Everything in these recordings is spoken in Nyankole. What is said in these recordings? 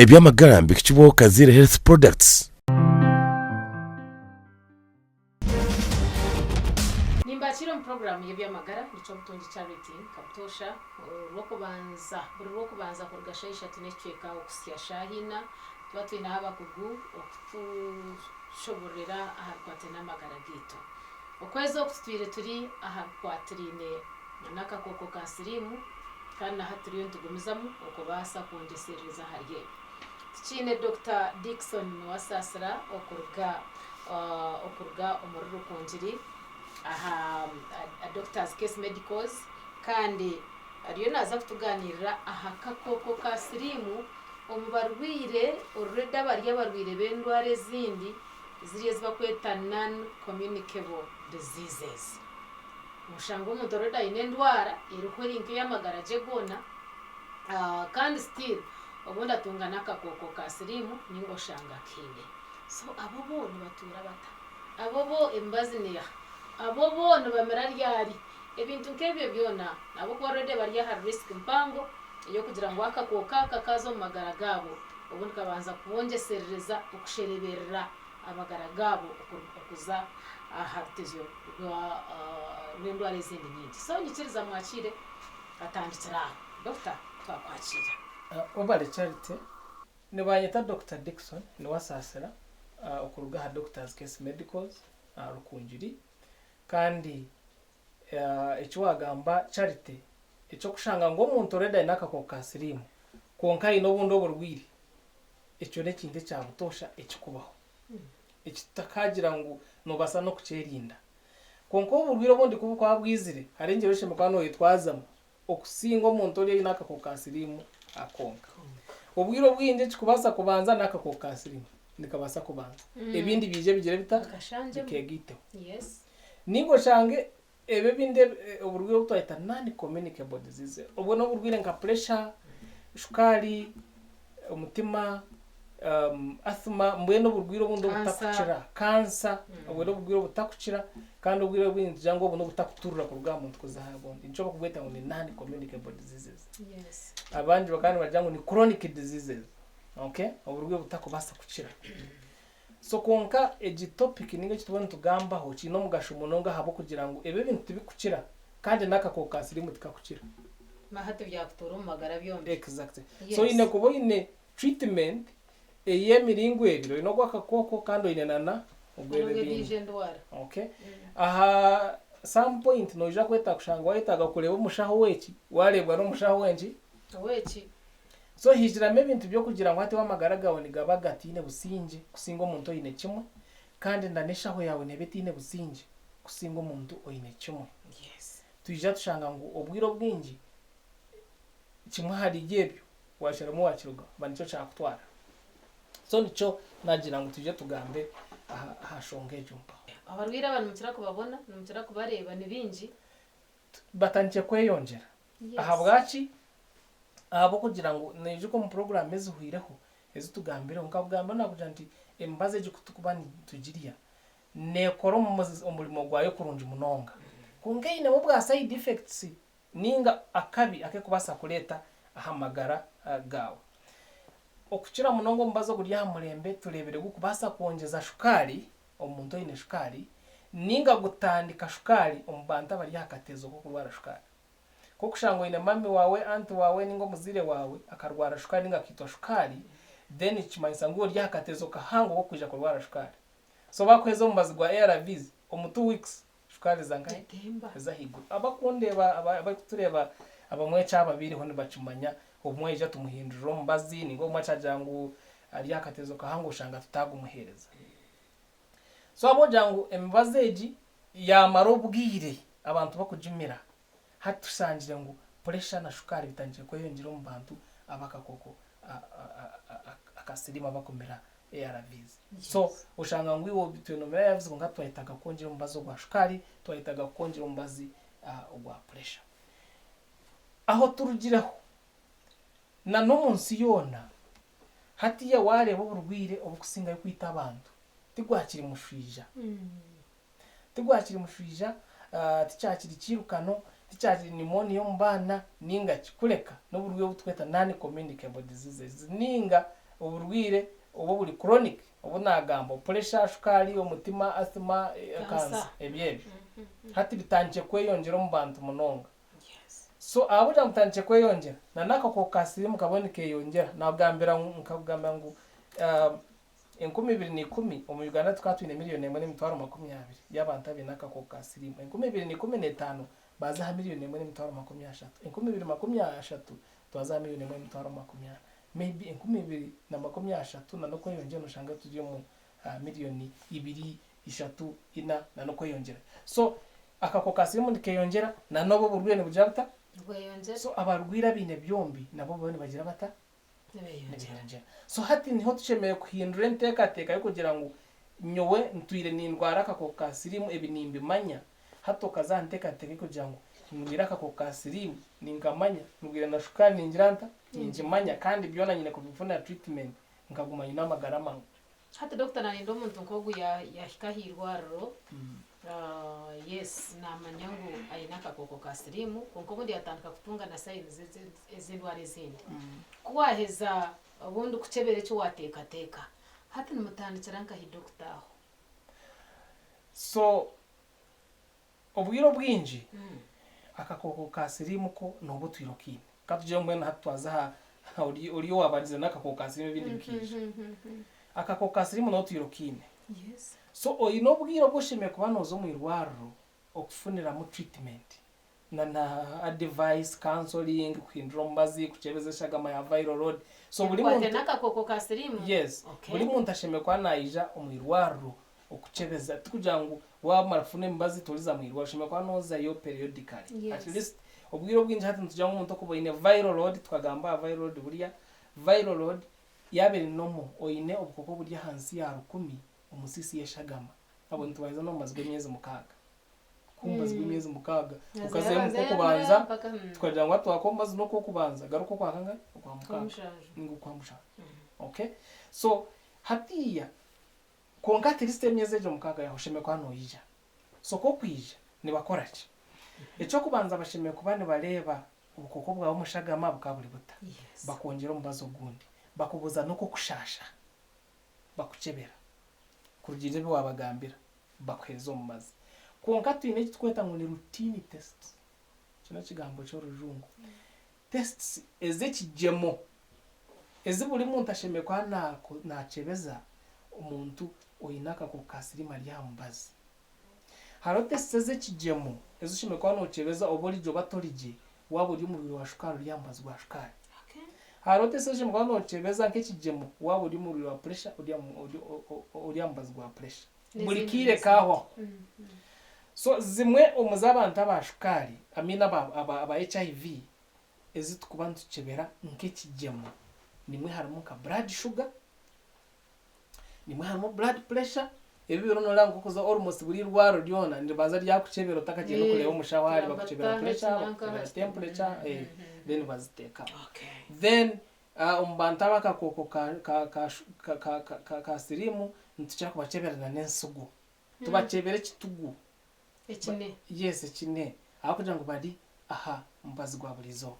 Eby'amagara nibihikibwaho Kaziire Health Products. Nimbakiira omu puroguraamu y'eby'amagara nikyo Obutungi Charity nka butoosha orwokubanza buri rwokubanza kuruga shaaha ishatu n'ekicweka okuhitsya shaaha ina tuba twineho abakugu okutushobororera aha bikwatiraine n'amagara gaitu. Okwezi oku tutwire turi aha bikwatiraine n'akakooko ka siriimu kandi na hati turiyo nitugumizamu okubaasa kwongyeserereza ahari ebyo. Tukiine Dokita Dickson Nuwasaasira okuruga okuruga omuri Rukungiri aha Doctors Case Medicals kandi ariyo naaza kutugaaniirira aha kakooko ka siriimu omu barwaire already abari abarwaire b'endwara ezindi ziri ezi barikweta non communicable diseases. Noshanga omuntu already aine endwara eriho eri nk'ey'amagara gye goona kandi still obundi atunga n'akakooko ka siriimu ninga oshanga akaine. So abo bo nibatuura bata? Abo bo emibazi neeha? Abo bo nibamira ryari? Ebintu nk'ebyo byona ahabw'okuba already bari aha risk mpango ey'okugira ngu akakooko aka kaaza omu magara gaabo obundi kabanza kubongyeserereza okushereberera amagara gaabo okuza aha rutezyo rw'endwara ezindi nyingi. So nyikiriza mwakiire atandikire aho. Doctor twakwakiira. Webale Charity, nibanyeta Dokita Dickson Niwasaasira okuruga aha Doctors Case Medicals aha Rukungiri kandi eki wagamba Charity eky'okushanga ngu omuntu already aine akakooko ka siriimu kwonka aine obundi oburwaire Ekyo n'ekintu ekya butoosha ekirikubaho, eki tutakaagira ngu noobaasa n'okukyerinda. Kwonka oburwaire obundi ku burikuba bwizire, hariho engyero ei oshemereire kuba nooyetwazamu okusinga omuntu ori oine akakooko ka siriimu konka. Obwire obwingi ekirikubaasa kubanza n'akakooko ka siriimu, nikabaasa kubanza, ebindi biije bigire bita? Bikeegaiteho. Nainga oshange Ebi ebindi oburwaire obu twayeta non communicable diseases obwo n'oburwaire nka pressure, shukaari, omutima, asthma mbwenu oburwaire obundi obutakukira, cancer, obwo n'oburwaire obutakukira kandi obwire obwingi nitugira ngu obu n'obutakuturira kuruga aha muntu kuza aha wundi nikyo barikubweta ngu ni non communicable diseases. Abandi bakaba nibagira ngu ni chronic diseases, okay, oburwaire obutakubaasa kukira. So kwonka egi topic ninga eki turiyo nitugambaho kiine omugasho munonga ahabw'okugira ngu ebi ebintu tibikukira kandi n'akakooko ka siriimu tikakukira. Na hati byakutuura omu magara byombi. Exactly. So oine kuba oine treatment ey'emiringo ebiri, oine ogw'akakooko kandi oine na na ogw'ebi ebindi. N'ogw'endiijo endwara. Okay. Aha some point noija kwetaaga kushanga wayetaaga kureeba omushaho w'eki, wareebwa n'omushaho w'enki? Ow'eki. So haijiramu ebintu by'okugira ngu hati iwe amagara gaawe nigaba gataine busingye kusinga omuntu oine kimwe, kandi na n'eshaho yaawe neeba etaine busingye kusinga omuntu oine kimwe. Twija tushanga ngu obwire obwingi kimwe ahari ebyo waasharamu waakirugaho ba nikyo kyakutwara. So nikyo naagira ngu twije tugambe aha nshonga egyo mpaho. Abarwaire aba nimukira kubabona, nimukira kubareeba, ni baingi. Batandikire kweyongyera. Ahabwaki? Ahabw'okugira ngu noijuka omu puroguraamu ezihweireho ezi tugambireho, nkakugambira naakugira nti emibazi egi ku turikuba nitugirya neekora omurimo gwayo kurungi munonga. Kwonka einemu obwa side effects nainga akabi aku erikubaasa kureeta aha magara gaawe. Okukira munonga omubazi oguri aha murembe tureebire gurikubaasa kwongyeza shukaari omu muntu oine shukaari nainga gutandika shukaari omu bantu abari aha katezo k'okurwara shukaari. Nk'okushanga oine mummy waawe, aunt waawe ninga omuzaire waawe akarwara shukaari ninga akaitwa shukaari, then nikimanyisa ngu iwe ori aha katezo kahango k'okwija kurwara shukaari. So baakuheeza omubazi gwa ARVs, omu two weeks shukaari eza nkahi? Eza ahaiguru. Abakundeeba, abarikutureeba abamwe ekyababaireho nibakimanya, obumwe aija tumuhindurira omubazi ninga obumwe akyagira ngu ari aha katezo kahango oshanga tutagumuheereza. So ahabw'okugira ngu emibazi egi yaamara obwire abantu bakugimira, hati tushangire ngu puresha na shukaari bitandikire kweyongyera omu bantu ab'akakooko aka siriimu abakumira ARVs. So oshanga ngu iwe twine omira ARVs kwonka twayetaaga kukwongyera omubazi ogwa shukaari, twayetaaga kukwongyera omubazi ogwa puresha. Aho turugireho, na n'omu nsi yoona, hatiiya waareeba oburwaire oburikusingayo kwita abantu, tigwakiri mushwija. Tigwakiri mushwija, tikyakiri kiirukano, tikyakiri pneumonia omu baana nainga ki, kureka n'oburwaire obu turikweta non-communicable diseases nainga Oburwire obu oburi chronic obu naagamba, puresha, shukaari, omutima, asthma, kansa, ebyo ebyo. Hati bitandikire kweyongyera omu bantu munonga. So ahabw'okugira ngu bitandikire kweyongyera, na n'akakooko ka siriimu kabaho nikeyongyera. Naakugambira ngu nkakugambira ngu 2010 omu Uganda tukaba twine miriyoni emwe n'emitwaro 20 y'abantu abaine akakooko ka siriimu. 2015 baaza aha miriyoni emwe n'emitwaro 30. 2030 twaza aha miriyoni emwe n'emitwaro 40. Maybe 2030 na n'okweyongyera noshanga turi omu miriyoni ibiri, ishatu, ina na n'okweyongyera. So akakooko ka siriimu nikeyongyera na n'obu oburwaire nibugira buta? Nibweyongyera. So abarwaire abaine byombi nabo boona nibagira bata? Nibeyongyera. Nibeyongyera. So hati niho tushemereire kuhindura enteekateeka y'okugira ngu nyowe ntwire nindwara akakooko ka siriimu ebi nimbimanya, Hati okaza aha nteekateeka y'okugira ngu ndwaire akakooko ka siriimu, ninkamanya, ndwaire na shukaari ningira nta? Ningimanya kandi byona nyine kubifunira treatment nkaguma nyine amagara marungi. Hati doctor narinda omuntu nk'ogu yahika aha irwariro, yes namanya ngu aine akakooko ka siriimu kwonka obundi yatandika kutunga na signs ez'endwara ezindi. Ku waheza obundi kukyebera eki wateekateeka, hati nimutandikira nkahi doctor aho? So obwire obwingi akakooko ka siriimu ko nooba otwire okiine. Ka tugire ngu mbwenu hati twaza aha ori ori owaabandize n'akakooko ka siriimu ebindi bikaija. Akakooko ka siriimu nooba otwire okiine. So oine obwire obu oshemereire kuba nooza omu irwariro okufuniramu treatment na na advice, counseling, kuhindura omubazi, kukyebeza eshagama ya viral load. So buri Ebikwate muntu n'akakooko ka siriimu? Yes. Okay. Buri muntu ashemereire kuba naija omu irwariro okukyebeza. Tikugira ngu waamara kufuna emibazi toriza mu irwariro, oshemereire kuba noozayo periodically. Yes. At least obwire obwingi hati nitugira ngu omuntu okuba oine viral load, tukagamba aha viral load buriya, viral load yaaba eri normal, oine obukooko oburi ahansi ya rukumi omu siisi y'eshagama, obwo nitubahiza n'omubazi gw'emyezi mukaaga. Omubazi gw'emyezi mukaaga okazayo omu kw'okubanza tukagira ngu hati wakuha omubazi n'okw'okubanza garuka okwa kangahi? Okwa mukaaga ninga okwa mushanju. Okay so hatiiya kwonka at least emyezi egyo mukaaga yahwa oshemereire kuba noija. So ku okwija nibakora ki? Eky'okubanza bashemereire kuba nibareeba obukooko bwawe omu shagama bukaba buri buta, bakwongyera omubazi ogundi, bakubuuza n'oku okushaasha, bakukyebera kurugiirira ebi waabagambira. Bakuheereza omubazi. Kwonka twine eki turikweta ngu ni routine tests. Ekyo n'ekigambo ky'orujungu. Tests ez'ekigyemo ezi buri muntu ashemereire kuba naakyebeza omuntu oine akakooko ka siriimu ari aha mubazi. Hariho tests ez'ekigyemo ezi oshemereire kuba nookyebeza oba ori gye oba tori gye waaba ori omurwaire wa shukaari ori aha mubazi gwa shukaari. Hariho tests ezi oshemereire kuba nookyebeza nk'ekigyemo waaba ori omurwaire wa puresha ori aha mubazi gwa puresha. Buri kaire kahwaho. So zimwe omu z'abantu aba shukaari, I mean aba aba aba HIV ezi tukuba nitukyebera nk'ekigyemo nimwe harimu nka blood sugar, nimwe harimu blood pressure, ebi biro noreeba nk'okuza almost buri irwariro ryona niribanza ryakukyebera otakagyenda kureeba omushaho ahari bakukyebera pressure, bakukyebera temperature, then baziteekaho. Then Omu bantu ab'akakooko ka siriimu nitukira kubakyebera n'ensigo. Tubakyebera ekitugu. Ekine. Yes, ekine. Ahabw'okugira ngu bari aha mubazi gwa buri izooba.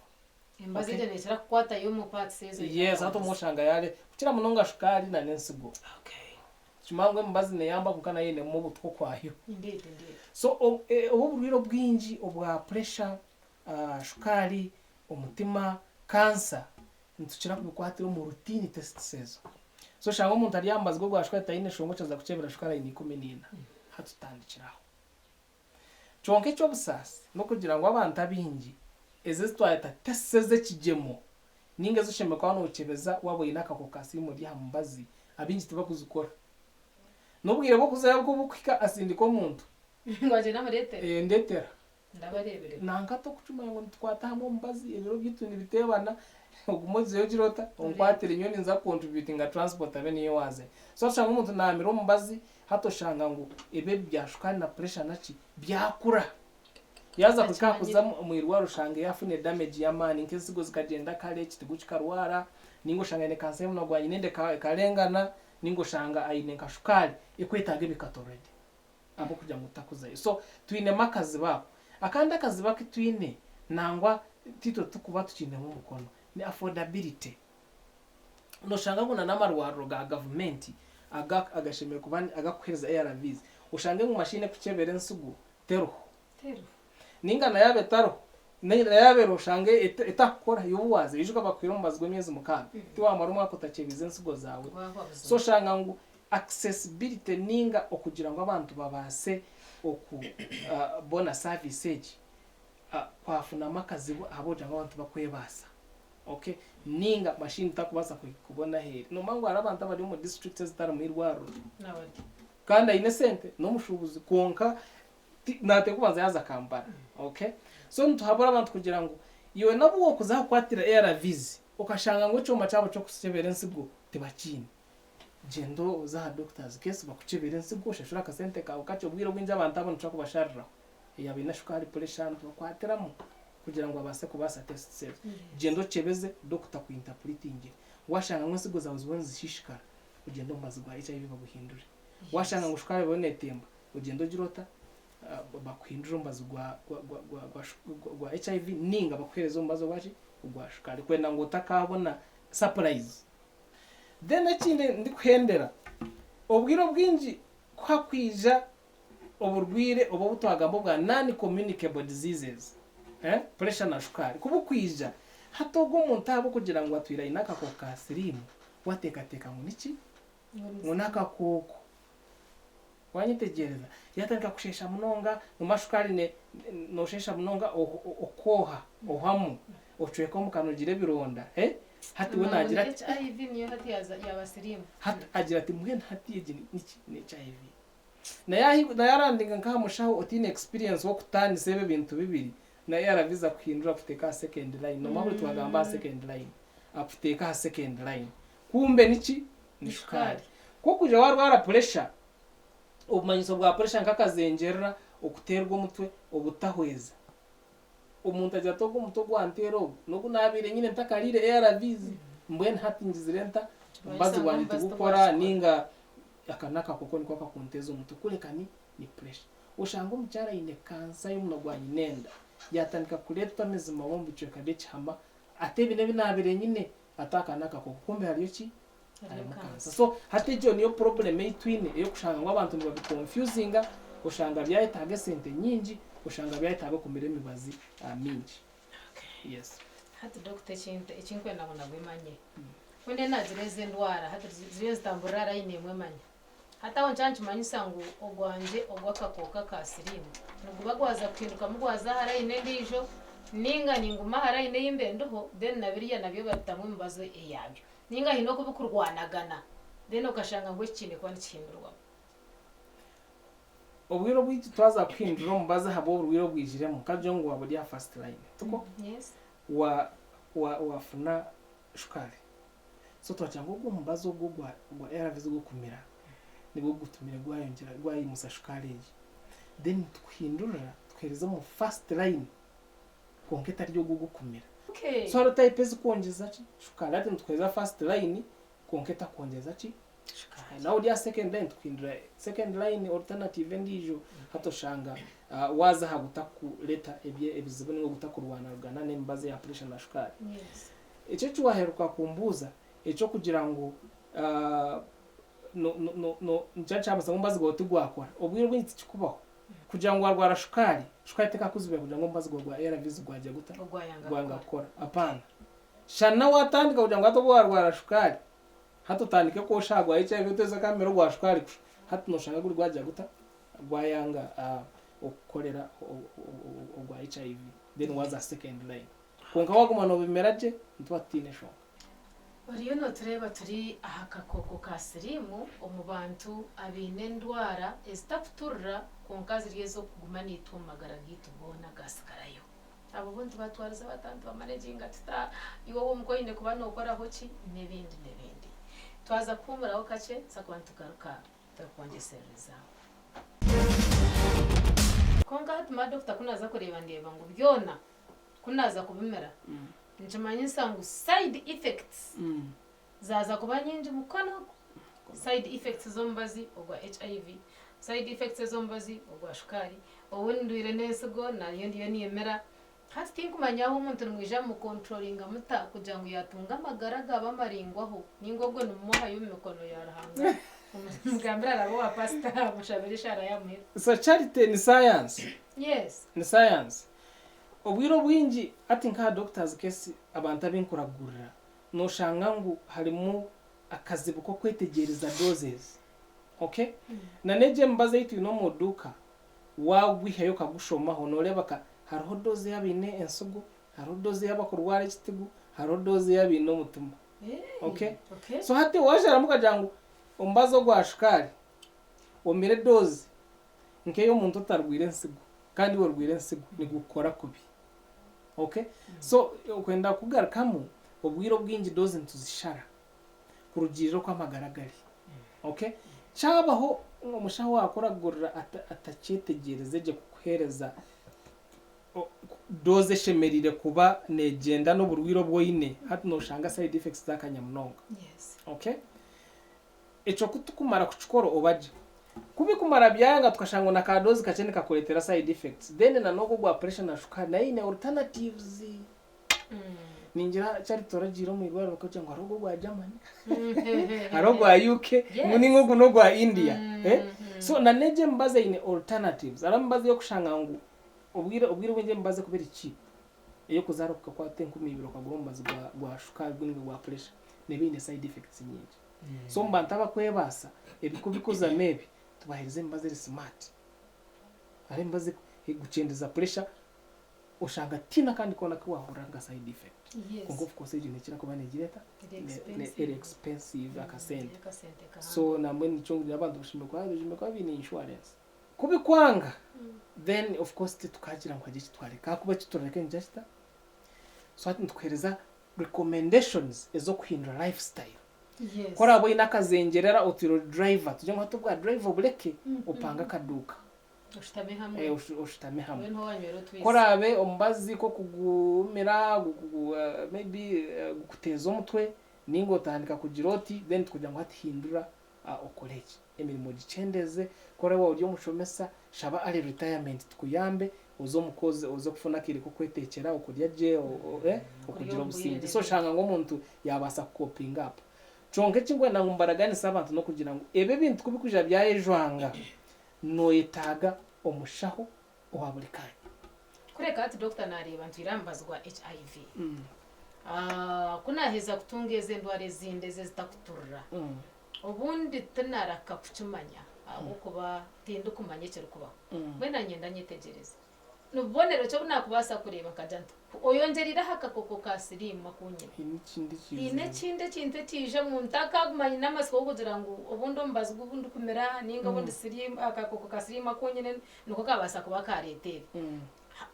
Emibazi egyo neekira kukwatayo omu parts ezo. Yes, hati obumwe oshanga yaare kukira munonga shukaari n'ensigo. Okay. Nikimanywa ngu emibazi neeyamba kwonka nayo einemu obutwa okwayo. Indeed, indeed. So obu oburwaire obwingi obwa pressure, shukaari, omutima, cancer, nitukira kubikwatira omu routine tests ezo. So oshanga omuntu ari aha mubazi gwe gwa shukaari taine shonga okyaza kukyebera shukaari aine 14. Hati tutandikire aho. Kyonka eky'obusaasi n'okugira ngu abantu abaingi ezi ezi twayeta tests ez'ekigyemo ninga ezi oshemereire kuba nokyebeza waaba oine akakooko ka siriimu ori aha mubazi, abaingi tibakuzikora. N'obwire bw'okuzayo ku bukuhika asindika omuntu. Ngu agyende amureetere? Eeh ndetera. Ndabareebire. Nanka tokucumanya ngu nitukwata hamwe omubazi, ebiro byaitu nibiteebana, ogume ozeyo ogire ota, onkwatire nyowe ninza ku contributinga transport abe niyo waazayo. So oshanga omuntu naamira omubazi, hati oshanga ngu ebi ebi bya shukaari na pressure naki, byakura. Yaaza kuhika aha kuza omu irwariro oshanga yaafuna edamage y'amaani nk'ensigo zikagyenda kare, ekitigu kikarwara, ninga oshanga aine kansa y'omunwa gwa nyina enda ekarengana, ninga oshanga aine nka shukaari ekwetaaga ebikato already. Ahabw'okugira ngu takuzayo. So twinemu akazibu ako. Akandi akazibu aku twine nangwa titwe tukuba tukiinemu omukono ni affordability. Noshanga ngu na n'amarwariro ga gavumenti aga agashemereire kuba agakuheereza ARVs, oshange ngu machine ekukyebera ensigo teriho. Teriho. Ninga na yaaba etariho, na yaaba eriho oshange etakukora iwe obu waaza. Ijuka bakuhaire omubazi gw'emyezi mukaaga, tiwamara omwaka otakyebiize ensigo zaawe. Gwahwa So buzima. oshanga ngu accessibility ninga okugira ngu abantu babaase oku bona service egi kwafunamu akazibu ahabw'okugira ngu abantu tibakwebaasa. Okay, ninga machine takubaasa kubona aheeri. Nomanya ngu hariho abantu abari omu districts ezitarimu irwariro kandi aine esente n'omushuubuzi kwonka nateekwa kubanza yaaza Kampala. Okay, so nituhabura abantu kugira ngu iwe n'obu wokuza aha kukwatira ARVs okashanga ngu ekyoma kyabo ky'okukyebera ensigo tibakiine, gyenda oze aha doctors case bakukyebere ensigo oshashure akasente kaawe kakye. Obwire obwingi abantu abo nitukira kubashariraho. Yaaba aine shukaari, pressure nitubakwatiramu kugira ngu abaase kubaasa tests ezo. Gyenda okyebeze doctor aku interpretingire. Washanga ngu ensigo zaawe ziriyo nizishishikara, ogyende omu mubazi gwa HIV baguhindure. Washanga ngu shukaari eriyo netemba, ogyende ogire ota? Bakuhindurire omubazi gwa gwa gwa HIV ninga bakuhereze omubazi ogwaki? Ogwa shukaari kwenda ngu otakabona surprise. Then ekindi ndikuhendera, obwire obwingi kuhakwija oburwire obu obu twagamba obwa non communicable diseases, pressure na shukaari, ku bukwija, hati ogwo omuntu ahabw'okugira ngu atwire aine akakooko ka siriimu, we ateekateeka ngu niki? Ngu n'akakooko. Waanyetegyereza? Yaatandika kusheesha munonga, noma shukaari noosheesha munonga okooha, ohwamu, ocweka omu kanwa ogira ebironda, hati we naagira ati. HIV niyo hati yaaba siriimu. Hati agira ati mbwenu hati egi niki? Ni HIV. Naye yarandinga nka aha mushaho otaine experience wokutaanisa ebi ebintu bibiri, naye ARVs akuhindura akuteeka aha second line, nomanya buri twagamba aha second line, akuteeka aha second line. Kumbe niki? Ni shukaari. Ku okwija warwara pressure, obumanyiso bwa pressure nk'akazengyerera, okuteerwa omutwe, obutahweza. Omuntu agira ati ogu omutwe ogwanteera ogu, n'ogu naabaire nyine ntakariire ARVs, mbwenu hati ngizire nta? Omubazi gwangye tigukora ninga Aka n'akakooko niko kakunteeza omutwe kureka ni ni pressure. Oshanga omukyara aine cancer y'omunwa gwa nyina enda, yatandika kureetwa amaizi mabi omu bicweka by'ekihama ati ebi n'ebi naabaire nyine ati aka n'akakooko kumbe hariyo ki? Harimu cancer. So hati egyo niyo problem ei twine ey'okushanga ngu abantu nibabi confusinga oshanga byayetaaga esente nyingi, oshanga byayetaaga okumira emibazi mingi. Yes. Hati doctor ekintu ekinkwenda ngu nabwe manye. Ku ndiyo naagira ezi endwara hati ziriyo nizitamburira aha layini emwe manya. Hati aho nikyo nikimanyisa ngu ogwangye ogw'akakooko aka siriimu niguba gwaza kuhindukamu gwaza aha layini endiijo nainga ninguma aha layini ei mbaire ndiho then na biriya nabyo babitamu emibazi eyaabyo. Nainga haine oku bikurwanagana then okashanga ngu eki kiine kuba nikihindurwamu. Obwire obwingi twaza kuhindura omubazi ahabw'oburwaire obwijiremu nkagire ngu waaba ori aha first line tikwo? Yes. Wa wa wafuna shukaari. So twagira ngu ogwo omubazi ogwo ogwa ogwa ARVs ogw'okumira nibwo gutumire gwayongyera gwayimusa shukaari egi. Then tukuhindurira tukuheereza omu first line kwonka etari ogwo ogw'okumira. Okay. So hariho type ezikwongyeza ki? Shukaari. Hati nitukuheereza first line kwonka etakwongyeza ki? Shukaari. Nawe ori aha second line tukuhindura second line alternative endiijo hati oshanga waaza aha gutakureta ebizibu ninga ogutakurwanagana n'emibazi eya pressure na shukaari. Yes. Ekyo eki waaheruka kumbuuza eky'okugira ngu no no no nikyo kyamanyisa ngu omubazi gwawe tigwakora. Obwire obwingi tikikubaho. Kugira ngu waarwara shukaari, shukaari tekakuzibira kugira ngu omubazi gwawe gwa ARVs gwagira guta? Ogwayanga Gwanga kukora. kukora. Apaana. Shana waatandika kugira ngu hati obu waarwara shukaari, Hati otandike kwosha gwa HIV oteze kamera ogwa shukaari kusha hati noshanga guri gwagira guta gwayanga okukorera ogwa HIV then waza aha second line kwonka waguma nobimera gye nituba tutiine enshonga. Oriyo notureeba turi aha kakooko ka siriimu omu bantu abaine endwara ezitakuturira kwonka ziri ez'okuguma naitwe omu magara gaitu goona agasigarayo. Abo bo nitubatwariza bata? Nitubamanaginga tuta? Iwe ow'omuka oine kuba nookoraho ki? N'ebindi n'ebindi. Twaza kuhuumuraho kakye, tuza kuba nitugaruka turikwongyesererezaaho. Kwonka hati ma doctor ku naaza kureeba ndeeba ngu byona ku naaza kubimira, nikimanyisa ngu side effects zaaza kuba nyingi mukono ogu. Side effects z'omubazi ogwa HIV, side effects ez'omubazi ogwa shukaari, obu ndwaire n'ensigo nayo ndiyo niimira. Hati tinkumanya ahu omuntu nimwija mumukontrolinga muta kugira ngu yatunga amagara agaba maringwaho ninga ogwo nimumuhayo omu mikono ya Ruhanga mumugambire arabe owa pastor amushabire eshaara yamuheru. So Charity ni science. Yes. Ni science. Obwire obwingi hati nka doctors case abantu abinkuragurira noshanga ngu harimu akazibu kokwetegyereza doses. Okay? Na negyo emibazi eyi twine omu duuka Waagwihayo okagushomaho nooreeba ka hariho doozi y'abaine ensigo, hariho doozi y'abakurwara ekitigu, hariho doozi y'abaine omutima. Okay? Okay. So hati waasharamu okagira ngu omubazi ogwa shukaari omire doozi nk'ey'omuntu otarwaire ensigo kandi iwe orwaire ensigo nigukukora kubi. Okay? So okwenda kugarukamu, obwire obwingi doozi nituzishara. Kurugiirira oku amagara gari. Okay? Kyabaho omushaho waakuragurira atakyetegyereze gye kukuheereza doozi eshemereire kuba neegyenda n'oburwaire obu oine, hati nooshanga side effects zaakanya munonga. Okay? Ekyo ku tukumara kukikora oba gye. Ku bikumara byayanga tukashanga ngu na ka doozi kakye nikakureetera side effects, then na n'ogwo ogwa pressure na shukaari nayo eine alternatives. Ningira Charity oragiire omu irwariro bakakugira ngu hariho ogu ogwa Germany, hariho ogwa UK, ngu ninga ogu n'ogwa India. So na n'egyo emibazi eine alternatives. Hariho emibazi ey'okushanga ngu obwire obwire obwingi emibazi ekuba eri cheap, ey'okuzaara okakwata 2000 okagura omubazi gwa gwa shukaari ninga gwa pressure, neeba eine side effects nyingi. So omu bantu abakwebaasa, ebi ku bikuzamu ebi, tubaheereza emibazi eri smart. Hariho emibazi ekukyendeza pressure, Oshanga tihaine akandi koona aku waahurira nka side effect. Yes. Kwonka of course egyo neekira kuba neegira eta? Eri Ne- ne- expensive. eri expensive akasente. Eri akasente kahango. So nambwenu nikyo ngira abantu bashemereire kuba bashemereire kuba baine insurance. Ku bikwanga, then of course titukagira ngu hagire eki twareka ahakuba eki turareka nikigira kita? So hati nitukuheereza recommendations ez'okuhindura lifestyle. Yes. Ku oraabe oine akazengyerera otwire ori driver, tugire ngu hati obwa driver obureke, opange akaduuka. Oshutame hamwe. Eh, oshutame hamwe. Mbwenu wanywera otwizi. Ku oraabe omubazi k'okugumira, maybe gukuteeza omutwe, ninga otandika kugira oti, then tukugira ngu hati hindura okore eki. Emirimo ogikyendeeze, ku oraabe waaba ori omushomesa, shaba early retirement tukuyambe, oze omuka oze kufuna akaire k'okweteekyera, okurya gye, okugira obusingye. So oshanga ngu omuntu yaabaasa ku copinga up. Kyonka eki ndikwenda ngu mbaraganise abantu n'okugira ngu ebi ebintu ku birikwija byayejwanga, Noyetaaga omushaho owa buri kanya. Kureka hati doctor nareeba ntwire aha mubazi gwa HIV. Ku naheza kutunga ezo endwara ezindi ezo ezitakuturira, obundi tinaraka kukimanya ahabw'okuba tindikumanya ekirikubaho. Mbwenu nanye nyetegyereze. Ni bubonero ki obu naakubaasa kureeba nkagira nti, Oyongyereireho akakooko ka siriimu aku nyine? Haine ekindi Haine ekiizire. ekindi ekintu ekiija omu ntakaguma nyine amatsiko g'okugira ngu obundi omubazi gu ndikumira nainga obundi siriimu akakooko ka siriimu aku nyine niko kaabaasa kuba kaareeta ebi.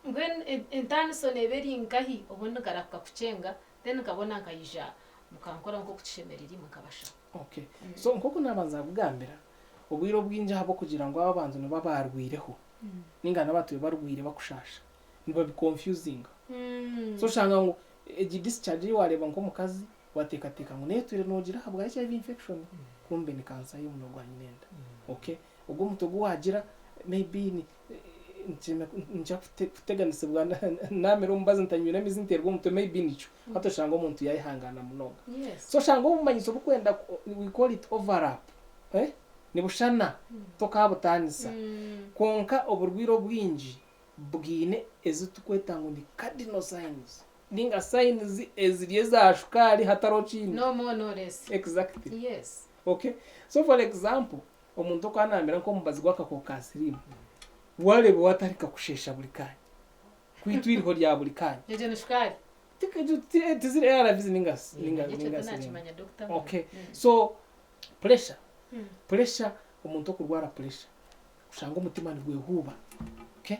Mbwenu entaaniso neeba eri nkahi? Obundi nkarahuka kukyenga then nkabona nkaija mukankora nk'oku kishemereire imwe nkabashaho. Okay. So nk'oku naabanza kugambira, obwire obwingi ahabw'okugira ngu aba abantu nibo abaarwireho, ninga n'abatuire barwaire bakushaasha nibabi confusinga so oshanga ngu egi discharge ei wareeba nk'omukazi wateekateeka ngu nayo otwire nogira ahabwa HIV infection kumbe ni cancer y'omunwa gwa nyinenda okay ogwo omutwe ogu wagira maybe ni nikikira kuteganisibwa namira omubazi ntanywire amizi nteerwa omutwe maybe nikyo hati oshanga omuntu yayehangaana munonga so oshanga obumanyiso bukwenda we call it overlap Nibushana, tokaabutaanisa. Kwonka oburwaire obwingi bwine ezi turikweta ngu ni cardinal signs ninga signs eziri eza shukaari hatariho kindi. No more no less. Exactly. Yes. Okay? So for example, omuntu oku anambira nk'omubazi gw'akakooko ka siriimu, waareeba waatandika kusheesha buri kaanya, kwitwa eiriho rya buri kaanya. Egyo ni shukaari? Tiziri ARVs ninga Ekyo siriimu. tinakimanya doctor. Okay. So Pressure, pressure omuntu okurwara pressure oshanga omutima nigwehuuba okay,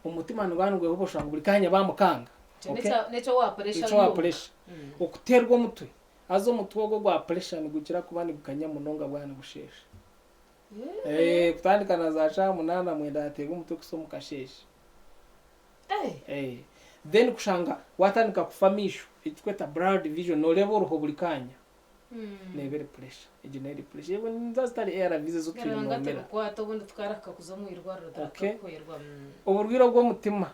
omutima niguba nigwehuuba oshanga buri kanya bamukanga okay, N'ekyo owa pressure ekyo owa pressure, okuteerwa omutwe haza omutwe ogwo ogwa pressure nigukira kuba nigukanya munonga bwaba nibusheesha, kutandika na za shaaha munaana mwenda yateerwa omutwe kuhitsya omu kasheeshe. Then kushanga watandika kufa amaisho ekiturikweta blurred vision noreeba oruho buri kanya. Neeba eri pressure. Egyo nayo eri pressure. Ebwe niza zitari ARVs ezi otwire Ruhanga noomira. tubikwate obundi tukarahika kuza omu irwariro Okay. turakakuhwerwa. Oburwaire obw'omutima.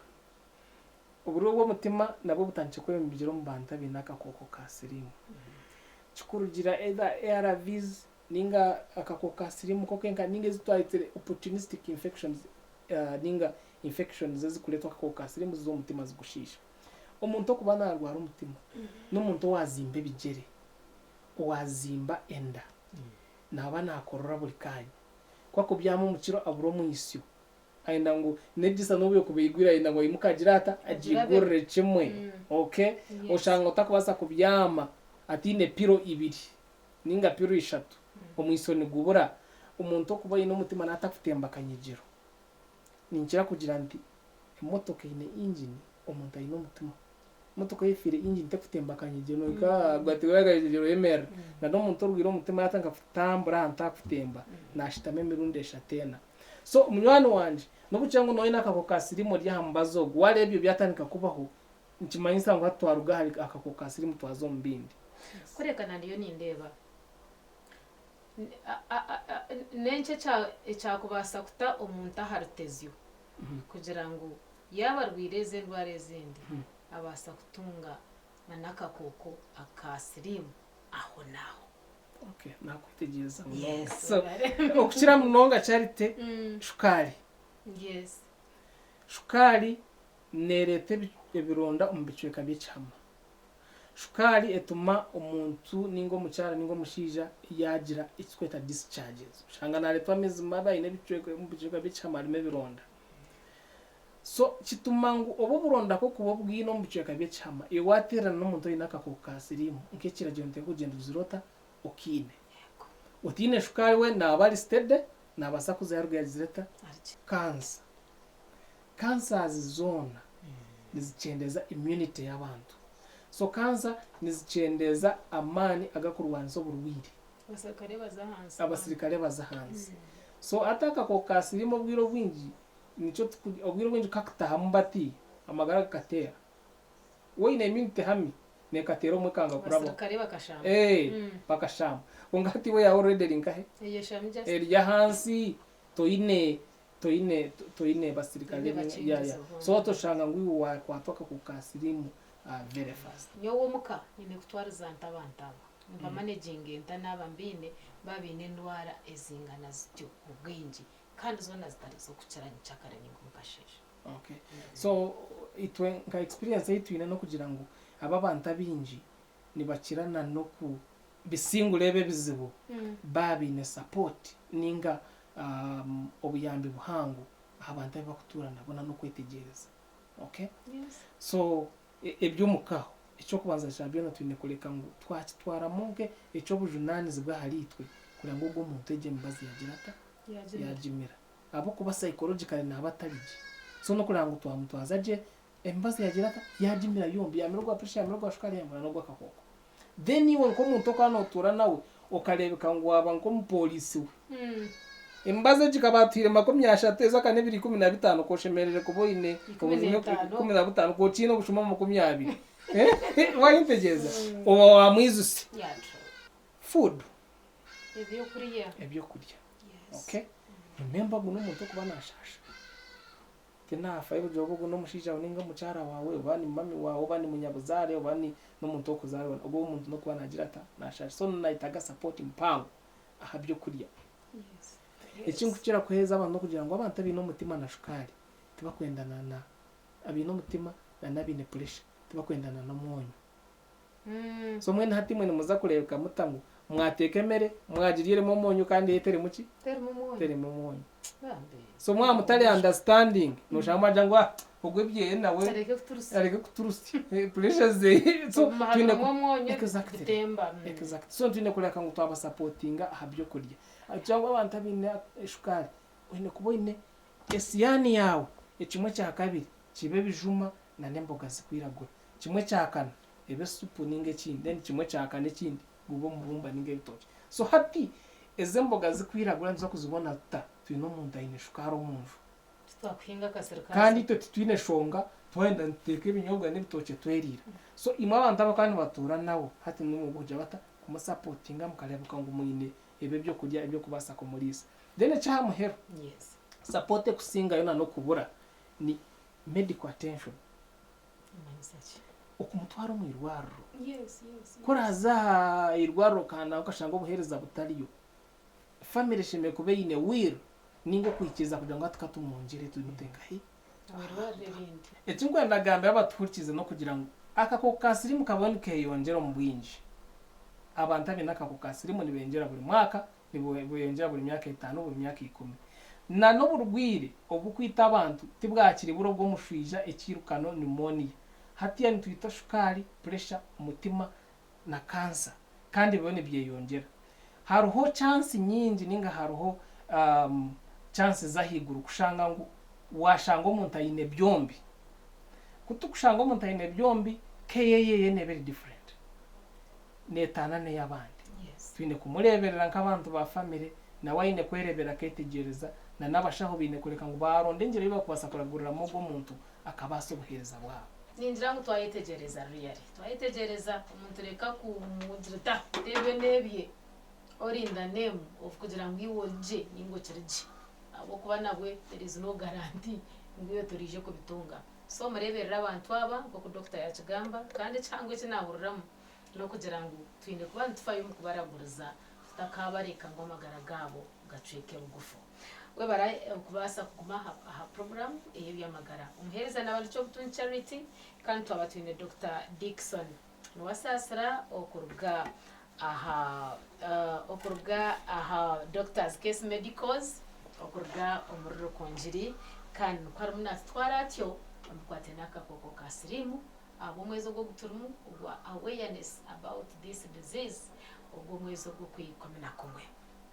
Oburwaire bw'omutima nabwo butandikire kweyongyera omu bantu abaine akakooko ka siriimu. Kikurugira either ARVs ninga akakooko ka siriimu ko kenka ninga ezi twayetsire opportunistic infections ninga infections ezikureetwa akakooko ka siriimu z'omutima zikushiisha. Omuntu okuba naarwara omutima n'omuntu owaazimba ebigyere, owaazimba enda, naaba naakorora buri kaanya. Ku akubyama omu kiro abura omwitsyo. Ayenda ngu n'edirisa n'obu yokuba eigwire ayenda ngu aimuke agire ata? Agiigurire kimwe. Okay? Oshanga otakubaasa kubyama ataine pilo ibiri ninga pilo ishatu, omwitsyo nigubura. Omuntu okuba aine omutima naatakutemba akanyegyero. Ninkira kugira nti emotoka eine engine, omuntu aine omutima. Emotoka efiire engine tekutemba akanyegyero nohika ahagati y'akanyegyero oyemerera. Na n'omuntu orwaire omutima yatandika kutambura ahantu ahakutemba, nashitama emirundi eshatu ena. So munywani wangye, n'obu kirabe ngu noine akakooko ka siriimu ori aha mubazi ogu, wareeba ebyo byatandika kubaho, nikimanyisa ngu hati twaruga ahari akakooko ka siriimu twaza omu bindi. Kureka na ndiyo nindeeba N'enki ekyakubaasa kuta omuntu aha rutezyo kugira ngu yaaba arwaire ezi endwara ezindi abaasa kutunga n'akakooko aka siriimu ahonaaho? Okay, naakwetegyereza munonga. So, okukira munonga Charity, shukaari. Shukaari neereeta ebironda omu bicweka by'ekihama. Shukaari etuma omuntu ninga omukyara ninga omushaija yaagira eki turikweta discharges. Oshanga naareetwa amaizi mabi aine ebicweka omu bicweka by'ekihama harimu ebironda. So kituma ngu obu oburonda ku okuba obwine omu bicweka by'ekihama, iwe waateerana n'omuntu oine akakooko ka siriimu, nk'ekiragiro niteekwa kugyenda ozire ota? Okiine. Otaine shukaari we naaba ari steady, naabaasa kuzayo arugeyo agizire ata? Cancer. Cancers zoona nizikyendeeza immunity y'abantu. So cancer nizikyendeeza amaani agakurwanisa oburwaire. Abasirikare baza ahansi. Abasirikare baza ahansi. So hati akakooko ka siriimu obwire obwingi nikyo tuku obwire obwingi kakutahamu bati amagara gakateera. Woine immunity ehami nekateera omwe kanga kurabaho. Abasirikare bakashamba. Eeh bakashamba. Kwonka hati iwe yaawe already eri nkahe? Eyeshami just. Eri ahansi toine Toine toine basirikare Toine ya ya bakingizi obundi. so toshanga ngu iwe wakwatwa akakooko ka siriimu very fast. Nyowe omuka nyine kutwariza nta abantu aba? Nimbamanaginge nta naaba mbaine baaba baine endwara ezingana zityo obwingi kandi zoona zitari z'okukira nyikyakare ninga omu kasheeshe? Okay. So itwe nka experience ei twine n'okugira ngu aba abantu abaingi nibakira na n'oku bisingura ebi ebizibu baaba baine support ninga obuyambi buhango aha bantu abu bakutuura nabo na n'okwetegyereza. Okay? So eby'omuka eky'okubanza kya byona twine kureka ngu twakitwaramu nke eky'obujunaanizibwa ahari itwe kureba ngu ogwo omuntu egyo emibazi yagira ata? Yagimira. Ahabw'okuba psychologically naaba atari gye. So n'okureba ngu twamutwaza gye, emibazi yagira ata? Yagimira yombi, yamira ogwa pressure, yamira ogwa shukaari, yamira n'ogw'akakooko. Then iwe nk'omuntu okuba notuura nawe okareebeka ngu waaba nk'omupooriisi we. Emibazi egi ekaba atuhaire 30 ezo akana ebiri 15 k'oshemereire kuba oine obujuma 15 k'okiine obushuma 20. Wayetegyereza? Oba wamwijutsya. Food. Ebyokurya. Ebyokurya. Okay? Remember ogu n'omuntu okuba nashaasha. Tinaafayo kugira oba ogu n'omushaija waawe nainga omukyara waawe, oba ni mummy waawe, oba ni munyabuzaare, oba ni n'omuntu ow'okuzaarwa, ogwo omuntu n'okuba naagira ata? Naashaasha. So naayetaaga support mpango aha by'okurya. Eki nkukira kuheereza abantu n'okugira ngu abantu abaine omutima na shukaari tibakwendana na abaine omutima na n'abaine pressure tibakwendana n'omwonyo. So mbwenu hati imwe nimuza kureebeka muta ngu mwateeka emere mwagirya erimu omwonyo kandi yo eterimu ki? Terimu omwonyo. Terimu omwonyo. Bambi. So mwaba mutari understanding noshanga mwagira ngu ah ogwo ebyeye nawe Areke kuturusya. areke kuturusya pressure zeye so Obumwe twine harimu omwonyo Exactly. bitemba. Exactly. So twine kureka ngu twabasapotinga aha byokurya. Kugira ngu abantu abaine shukaari oine kuba oine esiyaani yaawe ekimwe kyakabiri kibe ebijuma na n'emboga zikwiragura. Kimwe kyakana ebe supu ninga ekindi then kimwe kyakana ekindi gube omuhumba ninga ebitookye. So hati ezi emboga zikwiragura nituza kuzibona tuta twine omuntu aine shukaari omunju? Titwakuhinga akasiri kazo. Kandi itwe titwine shonga twayenda nituteeka ebinyobwa n'ebitookye tweriira. So imwe abantu abakaba nibatuura nawe hati nimwe kugira bata? Kumusapotinga mukareebeka ngu mwine ebi ebyokurya ebyokubaasa kumuriisa. Then ekyaha muheru, Yes. support ekusingayo na n'okubura ni medical attention. Nimanyisa ki? Okumutwara omu irwariro. Ku oraaze aha irwariro okahana okashanga obuheereza butariyo, famire eshemereire kuba eine will ninga okwikiriza kugira ngu hati ka tumwongyere tumute nkahi? Omu irwariro erindi. Eki nkwenda kugambira abatuhurikiize n'okugira ngu akakooko ka siriimu kabayo nikeeyongyera omu bwingi. Abantu abaine akakooko ka siriimu nibeyongyera buri mwaka, nibeyongyera buri myaka etaano, buri myaka ikumi. Na n'oburwaire obukwita abantu tibwakiri buri obw'omushwija, ekiirukano, pneumonia. Hatiiya nitwita shukaari, puresha, omutima na kansa kandi biriyo nibyeyongyera. Hariho chansi nyingi ninga hariho chansi z'ahaiguru kushanga ngu washanga omuntu aine byombi. Ku turikushanga omuntu aine byombi, care yeye neeba eri different. Neetaana n'ey'abandi. Twine kumureeberera nk'abantu ba famire, nawe aine kwereeberera akeetegyereza, na n'abashaho baine kureka ngu baaronda engyera ei barikubaasa kuraguriramu ogwo muntu akabaasa obuheereza bwabo. Ningira ngu twayetegyereza really twayetegyereza omuntu reka kumugira ota ebyo n'ebye or in the name of kugira ngu iwe ori gye ninga okiri gye ahabw'okuba nabwe there is no guarantee ngu iwe toriije kubitunga so mureeberere abantu aba nk'oku doctor yakigamba kandi ekihango eki nahuriramu n'okugira ngu twine kuba nitufayo omu kubaraguriza tutakabareka ngu amagara gaabo gacweke bugufu. Webare okubaasa kuguma aha puroguraamu ey'eby'amagara. Omuheereza naaba ari Kyobutungi Charity kandi twaba twine Dokita Dickson Niwasaasira okuruga aha okuruga aha Doctors Case Medicals okuruga omuri Rukungiri kandi nikwo arimu naatutwara atyo omu bikwataine n'akakooko ka siriimu ahabw'omwezi ogu ogu turimu ogwa awareness about this disease ogw'omwezi ogw'okwikuminakumwe.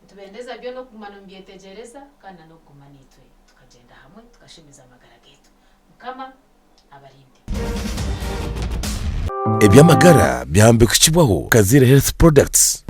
Nitubendeza byona okuguma nimubyetegyereza kandi na n'okuguma naitwe tukagyenda hamwe tukashemeza amagara gaitu. Mukama abarinde. Eby'amagara byahambikukibwaho Kaziire Health Products.